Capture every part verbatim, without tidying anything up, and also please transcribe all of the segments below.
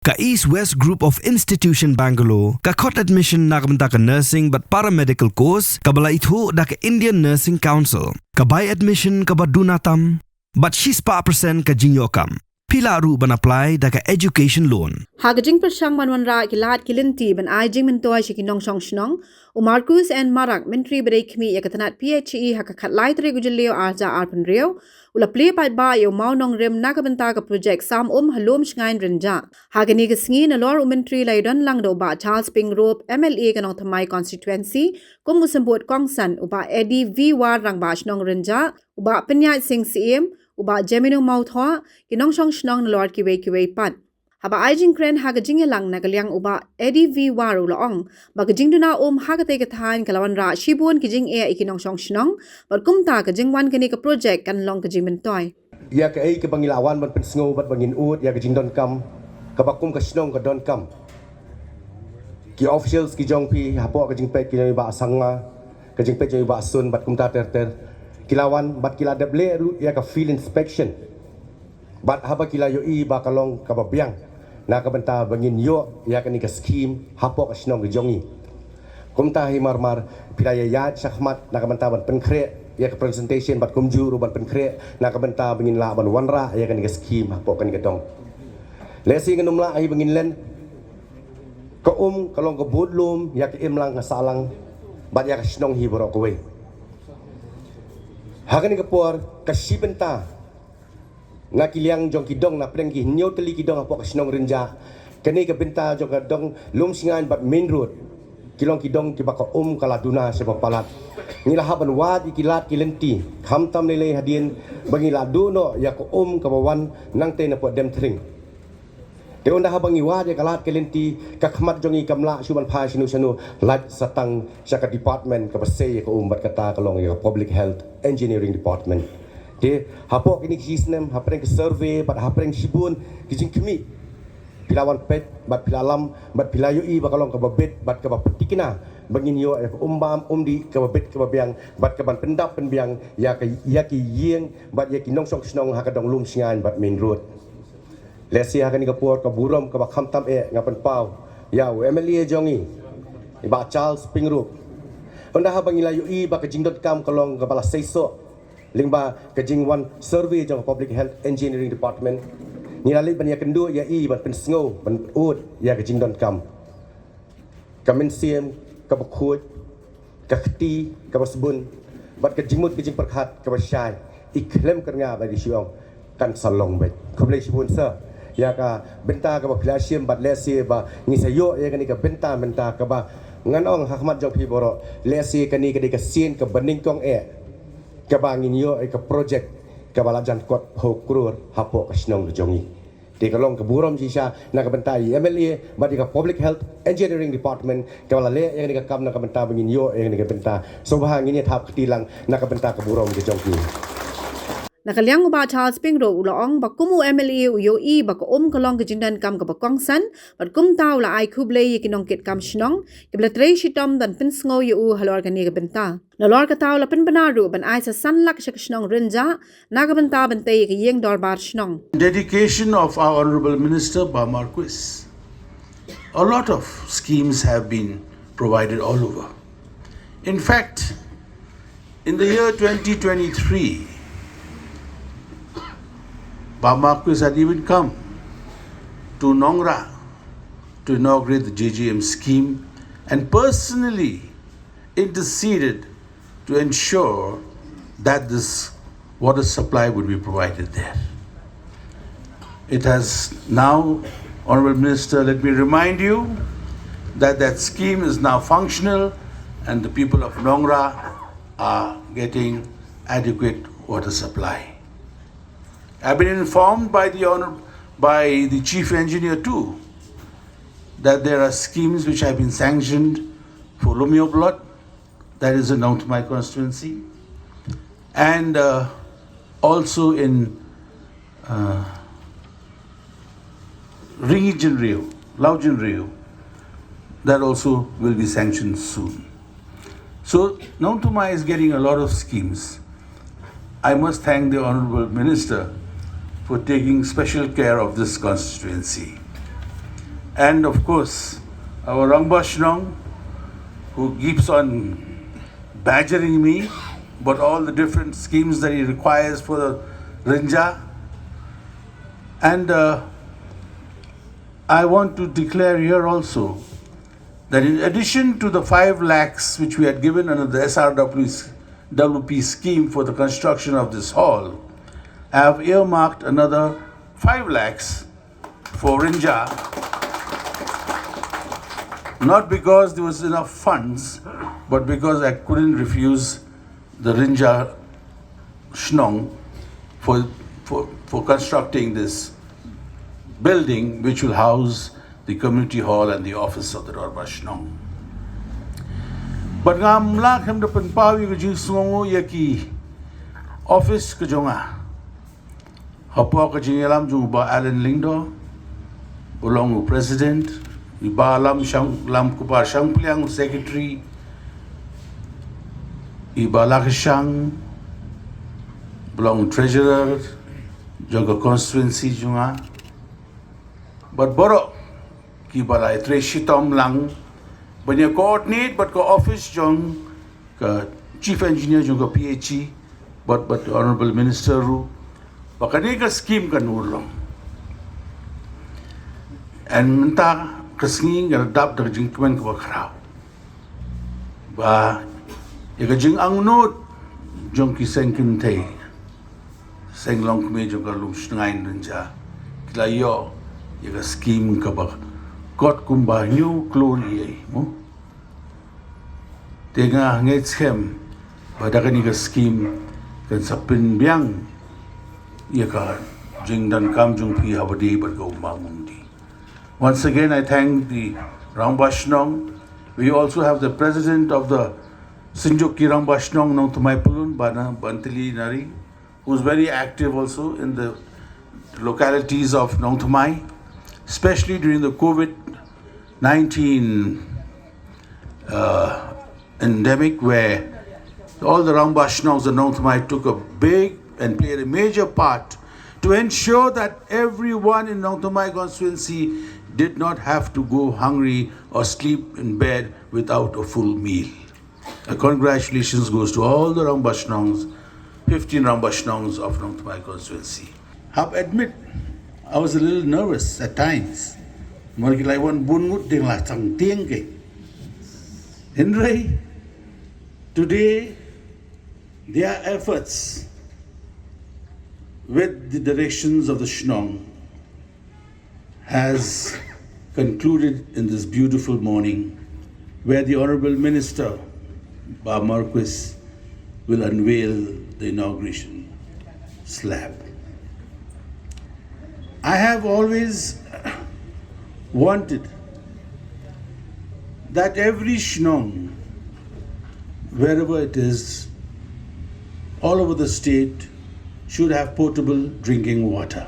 Ka East West Group of Institution Bangalore ka khot admission na ka bynta ka nursing bad paramedical course kaba la ithuh da ka Indian Nursing Council. Ka bai admission kaba duna tam bad shispah percent ka jingïoh kam. Phi lah ruh ban apply da ka education loan. Ha ka jingpyrshang ban wanrah ki lad ki lynti ban ai jingmyntoi sha ki nongshong shnong, u Marcuise N Marak, Myntri ba dei khmih ïa ka tnat P H E, ha ka khatlai tarik u Jylliew arhajar arphew hynriew, u la plie paidbah ïa u mawnongrim na ka bynta ka projek sam um ha Lumshngaiñ Rynjah. Ha kane ka sngi nalor u Myntri la ïadon lang da u Bah Charles Pyngrope, M L A ka Nongthymmai Constituency, kum u symbud kongsan, u Bah Eddie V War, Rangbah Shnong Rynjah, u Bah Pynïaid Sing Syiem, u Bah Jemino Mawthoh, ki nongshong shnong nalor kiwei kiwei pat. Haba ai jingkren ha ka jingïalang na ka liang u Bah Eddie V War u la ong ba ka jingduna um ha katei ka thaiñ ka la wanrah shibun ki jingeh ïa ki nongshong shnong, bad kumta ka jingwan kane ka projek kan long ka jingmyntoi. Ïa kaei kaba ngi la wan ban pynsngew bad ba ngin ud ïa ka jingdonkam kaba kum ka shnong ka donkam. Ki officials ki jong phi hapoh ka jingpeit ki jong i Bah Sangma, ka jingpeit jong i Bah Sun bad kumta ter ter, ki la wan bad ki la dep leh ruh ïa ka field inspection. Bad haba ki la ïohi ba ka long kaba biang na ka bynta ba ngin ïoh ïa kane ka skhim hapoh ka shnong ka jong ngi. Kumta hi mar mar phi la ïa ïaid shakhmat na ka bynta ban pynkhreh ïa ka presentation bad kumjuh ruh ban pynkhreh na ka bynta ba ngin lah ban wanrah ïa kane ka skhim hapoh kane ka dong. Lehse ngan ym lah hi ba ngin len. Ka um ka long ka budlum ïa ka imlang ka sahlang bad ïa ka shnong hi baroh kawei. Ha kane ka por ka shi bynta na ki liang jong ki dong, na pdeng ki hynñiew tylli ki dong hapoh ka shnong Rynjah, kane ka bynta jong ka dong Lumshngaiñ bad main road, ki long ki dong kiba ka um ka la duna shaba palat. Ngi la hap ban wad ïa ki lad ki lynti, khamtam lei lei hadien ba ngi la duh noh ïa ka um kaba wan nangtei na poh Demthring. Te ynda haba ngi wad ïa ka lad ka lynti, ka khmat jong ngi kam lah shuh ban phai shano shano, lait sa tang sha ka department kaba sei ïa ka um, bad kata ka long ïa ka Public Health Engineering Department. Te hapoh kine ki shi snem, hapdeng ka survey bad hapdeng shibun ki jingkhmih, phi la wan peit bad phi la lam bad phi la ïohi ba ka long kaba bit bad kaba pynthikna ba ngin ïoh ïa ka um bam um dih kaba bit kaba biang bad kaban pyndap pynbiang ïa ka, ïa ki ïing bad ïa ki nongshong shnong ha ka dong Lumshngaiñ bad main road. Lehse ha kane ka por ka burom kaba khamtam eh nga pynpaw ïa u M L A jong ngi, i Bah Charles Pyngrope. Ynda haba ngi la ïohi ba ka jingdonkam ka long kaba la seisoh lyngba ka jingwan survey jong ka Public Health Engineering Department, ngi la leit ban ïakynduh ïa i ban pynsngew ban ud ïa ka jingdonkam. Ka mynsiem kaba khuid, ka kti kaba sbun bad ka jingmut ka jingpyrkhat kaba shai, i khlem kyrngah ba i shu ong kan sa long beit. Khublei shibun sir ïa ka bynta kaba phi la shim, bad lehse ba ngi sa ïoh ïa kane ka bynta mynta kaba ngan ong ha khmat jong phi baroh, lehse kane ka dei ka sien kaba nyngkong eh kaba ngin ïoh ïa ka projek kaba la jan kot hynñiew klur hapoh ka shnong ka jong ngi. Te ka long ka burom shisha na ka bynta i M L A bad ïa ka Public Health Engineering Department kaba la leh ïa kane ka kam na ka bynta ba ngin ïoh ïa kane ka bynta. Sngewbha ngin ïa thap kti lang na ka bynta ka burom ka jong ki. Na ka liang u Bah Charles Pyngrope u la ong ba kum u M L A u ïohi ba ka um ka long ka jingdonkam kaba kongsan, bad kumta u la ai khublei ïa ki nongkitkam shnong kiba la trei shitom ban pynsngew ïa u halor kane ka bynta. Nalor kata u la pynbna ruh ban ai sa san lak sha ka shnong Rynjah na ka bynta ban tei ïa ka ïing dorbar shnong. Dedication of our Honorable Minister Bah Marcuise, a lot of schemes have been provided all over. In fact, in the year twenty twenty-three, Bah Marcuise had even come to Nongra to inaugurate the J J M scheme and personally interceded to ensure that this water supply would be provided there. It has now, Honorable Minister, let me remind you that that scheme is now functional and the people of Nongra are getting adequate water supply. I've been informed by the honor, by the chief engineer too, that there are schemes which have been sanctioned for Lumihoublood, that is in Nongthymmai constituency, and, uh, also in, uh, Ringi Jinrio, Lau Jinrio, that also will be sanctioned soon. So Nongthymmai is getting a lot of schemes. I must thank the Honorable Minister for taking special care of this constituency. And of course, our Rangbah Shnong, who keeps on badgering me about all the different schemes that he requires for the Rynjah. And uh, I want to declare here also that in addition to the five lakhs which we had given under the S R W P scheme for the construction of this hall, I have earmarked another five lakhs for Rynjah, not because there was enough funds, but because I couldn't refuse the Rynjah Shnong for, for, for constructing this building which will house the community hall and the office of the Rangbah Shnong. But ngam lah khlem da pynpaw ïa ka jingsngewnguh ïa ki office ka jong nga. Hapoh ka jingïalam jong u Bah Alan Lyngdoh, u long u president, i Bah Lam Shang, Lamkupar Shangpliang, u secretary, i Bah Lakshang, u long u treasurer jong ka constituency jong nga. Bad baroh kiba la ïatrei shitom lang ban ïa coordinate bad ka office jong ka chief engineer jong ka P H E, bad, bad honorable minister ruh, ba kane ka scheme kan urlong. And mynta ka sngi nga la dap da ka jingkmen kaba khraw ba ïa ka jingangnud jong ki seng kynthei, seng longkmie jong ka Lumshngain Rynjah, ki la ïoh ïa ka scheme kaba kot kumba hynñiew klur ïa i, mo. Te nga ngeit skhem ba da kane ka scheme kan sa pynbiang ïa ka jingdonkam jong phi haba dei bad ka ummah Mumdi. Once again, I thank the Rangbah Shnong. We also have the president of the Synjuk ki Rangbah Shnong Nongthymmai Pyllun, Bah Bantylli Nari, who's very active also in the localities of Nongthymmai, especially during the COVID nineteen uh, endemic, where all the Rangbah Shnongs of Nongthymmai took a big and played a major part to ensure that everyone in Nongthymmai constituency did not have to go hungry or sleep in bed without a full meal. And congratulations goes to all the Rangbah Shnongs, fifteen Rangbah Shnongs of Nongthymmai constituency. Hap admit, I was a little nervous at times. Mar ki la wan bun ngut ding la chang tieng ke. Hynrei, today, their efforts with the directions of the Shnong has concluded in this beautiful morning where the Honorable Minister, Bah Marquis, will unveil the inauguration slab. I have always wanted that every Shnong, wherever it is, all over the state, should have potable drinking water,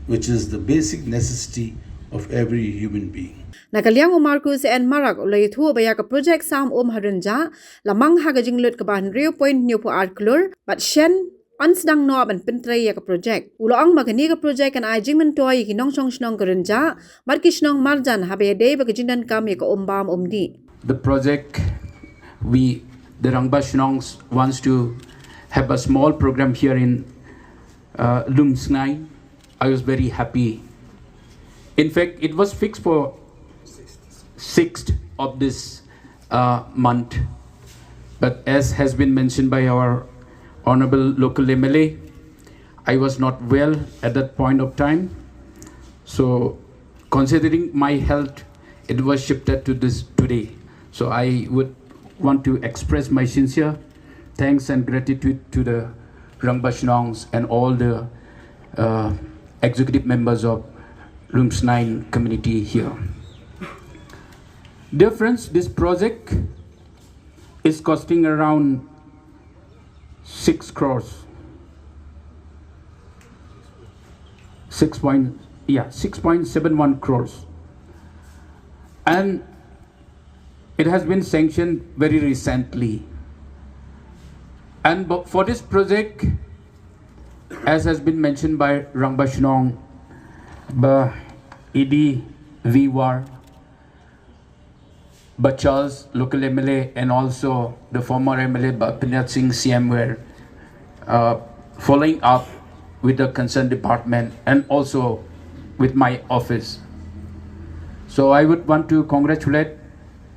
which is the basic necessity of every human being. Na ka liang u Marcus N Marak u la ïathuh ba ïa ka projek sam um ha Rynjah la mang ha ka jinglut kaba hynriew point hynñiewphew ar klur bad shen yn sdang noh ban pyntrei ïa ka projek. U la ong ba kane ka projek kan ai jingmyntoi ïa ki nongshong shnong ka Rynjah bad ki shnong marjan haba ïadei bad ka jingdonkam ïa ka um bam um dih. The project, we, the Rangbah Shnongs, wants to have a small program here in uh, Lumshngain. I was very happy. In fact, it was fixed for sixth of this uh, month. But as has been mentioned by our honorable local M L A, I was not well at that point of time. So, considering my health, it was shifted to this today. So, I would want to express my sincere thanks and gratitude to the Rangbah Shnongs and all the uh, executive members of Lumshngain community here. Dear friends, this project is costing around six crores. Six point, yeah, six point seven one crores. And it has been sanctioned very recently. And bu-, for this project, as has been mentioned by Rangbah Shnong, Bah Idi V War, Bah Charles, local M L A, and also the former M L A, Bah Pynat Singh, C M, were uh, following up with the concerned department and also with my office. So I would want to congratulate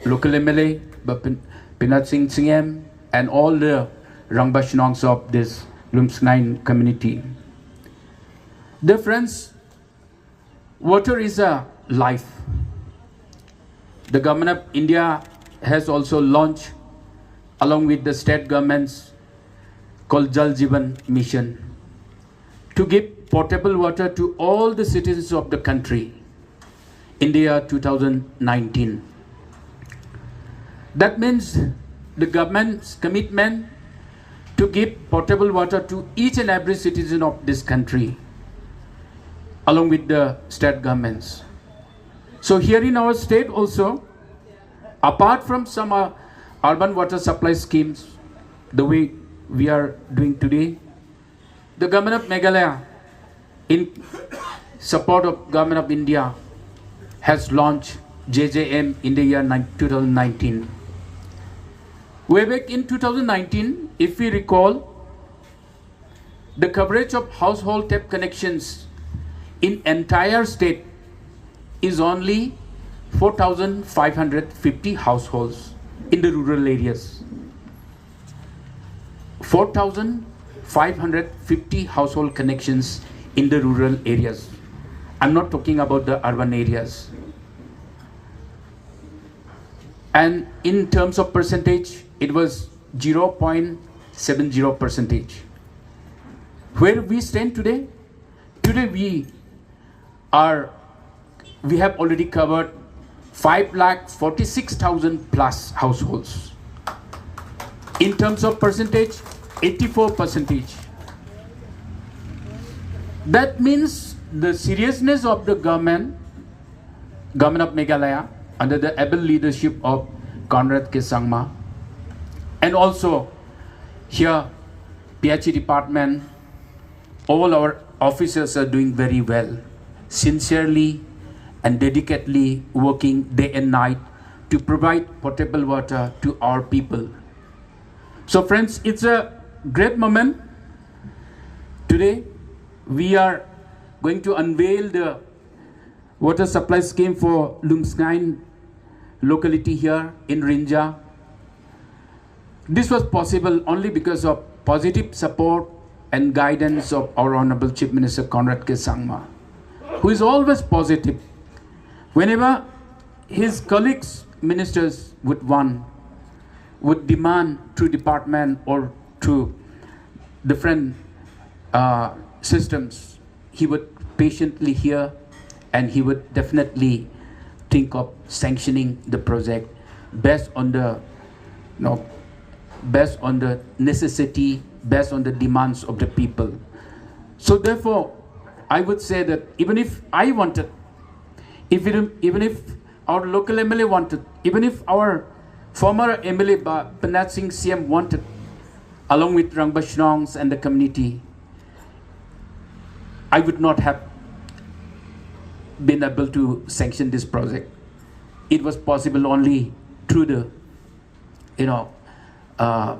local M L A, Bah Pyn- Pynat Singh, C M, and all the Rangbah Shnongs of this Lumsngain community. Dear friends, water is a life. The Government of India has also launched, along with the state governments, called Jal Jeevan Mission to give potable water to all the citizens of the country in the year two thousand nineteen. That means the government's commitment to give potable water to each and every citizen of this country, along with the state governments. So here in our state also, apart from some uh, urban water supply schemes, the way we are doing today, the government of Meghalaya, in support of government of India, has launched J J M in the year nine- two thousand nineteen. Way back in two thousand nineteen, if we recall, the coverage of household tap connections in entire state is only four thousand five hundred fifty households in the rural areas. Four thousand five hundred fifty household connections in the rural areas. I'm not talking about the urban areas. And in terms of percentage, it was zero point seven zero percentage. Where we stand today? Today we are we have already covered five lakh forty-six thousand plus households. In terms of percentage, eighty-four percentage. That means the seriousness of the government, government of Meghalaya, under the able leadership of Conrad K Sangma, and also here P H E department, all our officers are doing very well, sincerely and dedicatedly working day and night to provide potable water to our people. So, friends, it's a great moment. Today, we are going to unveil the water supply scheme for Lumsngain locality here in Rynjah. This was possible only because of positive support and guidance of our Honorable Chief Minister Conrad K Sangma, who is always positive. Whenever his colleagues, ministers would want, would demand through department or through different uh, systems, he would patiently hear and he would definitely think of sanctioning the project based on the you know, based on the necessity, based on the demands of the people. So therefore, I would say that even if I wanted, if it, even if our local M L A wanted, even if our former M L A Ba- Pynat Singh C M wanted, along with Rangbah Shnongs and the community, I would not have been able to sanction this project. It was possible only through the, you know, uh,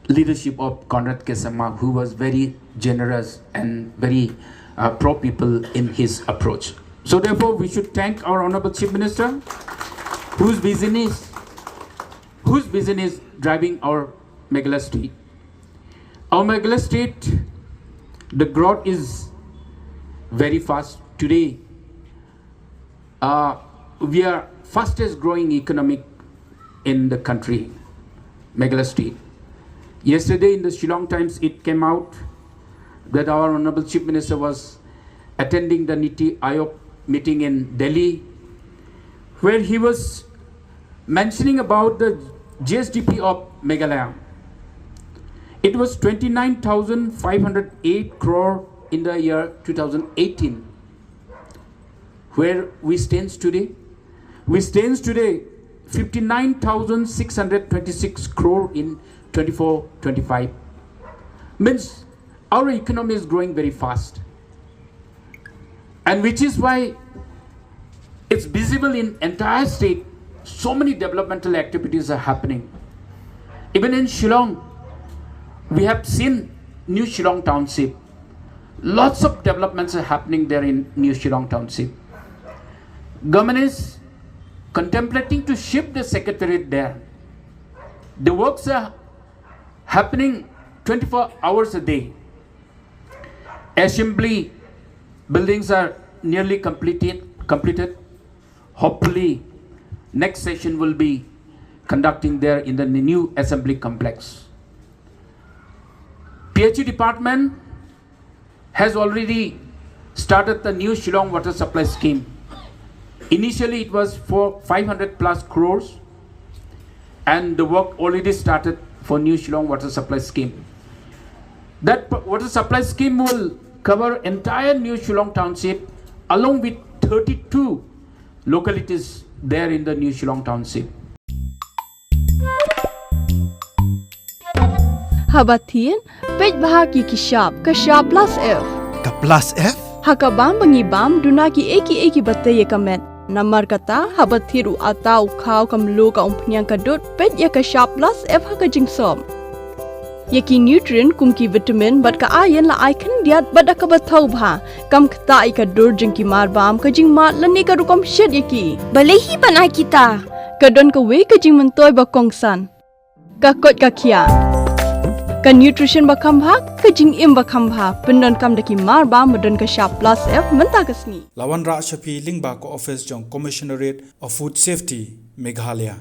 leadership of Conrad K Sangma, who was very generous and very uh, pro people in his approach. So therefore, we should thank our Honorable Chief Minister, whose vision is, whose vision is driving our Meghalaya state. Our Meghalaya state, the growth is very fast. Today, uh, we are fastest growing economic in the country, Meghalaya state. Yesterday in the Shillong Times, it came out that our Honorable Chief Minister was attending the NITI Aayog meeting in Delhi, where he was mentioning about the G S D P of Meghalaya. It was twenty-nine thousand five hundred eight crore in the year two thousand eighteen. Where we stands today? We stands today fifty-nine thousand six hundred twenty-six crore in twenty-four twenty-five. Means our economy is growing very fast. And which is why It's visible in entire state. So many developmental activities are happening. Even in Shillong, we have seen New Shillong Township. Lots of developments are happening there in New Shillong Township. Government is contemplating to shift the secretariat there. The works are happening twenty-four hours a day. Assembly buildings are nearly completed. Completed. Hopefully, next session will be conducting there in the new assembly complex. P H E department has already started the new Shillong water supply scheme. Initially, it was for five hundred plus crores, and the work already started for new Shillong water supply scheme. That p- water supply scheme will cover entire new Shillong township along with thirty-two localities there in the new Shillong township. Haba thied, peit bha ki ki shap, ka shap plus F. Ka plus F? Ha ka bam ba ngi bam, duna ki ei ki ei ki ba tei ïa ka met. Namar kata, haba thied u ata u khaw ka mluh ka umphniang ka dud, peit ïa ka shap plus F ha ka jingsop. Ïa ki nutrient kum ki vitamin bad ka iron la ai khyndiat bad da kaba thaw bha. Kam ktah ïa ka dur jong ki mar bam, ka jingmad lane ka rukom shet ïa ki. Balei hi ban ai kita? Ka don kawei ka jingmyntoi ba kongsan. Ka koit ka khiah. Ka nutrition ba kham bha, ka jingim ba kham bha. Pyndonkam da ki mar bam ba don ka shap plus F mynta ka sngi. La wanrah sha phi lyngba ka office jong Commissionerate of Food Safety, Meghalaya.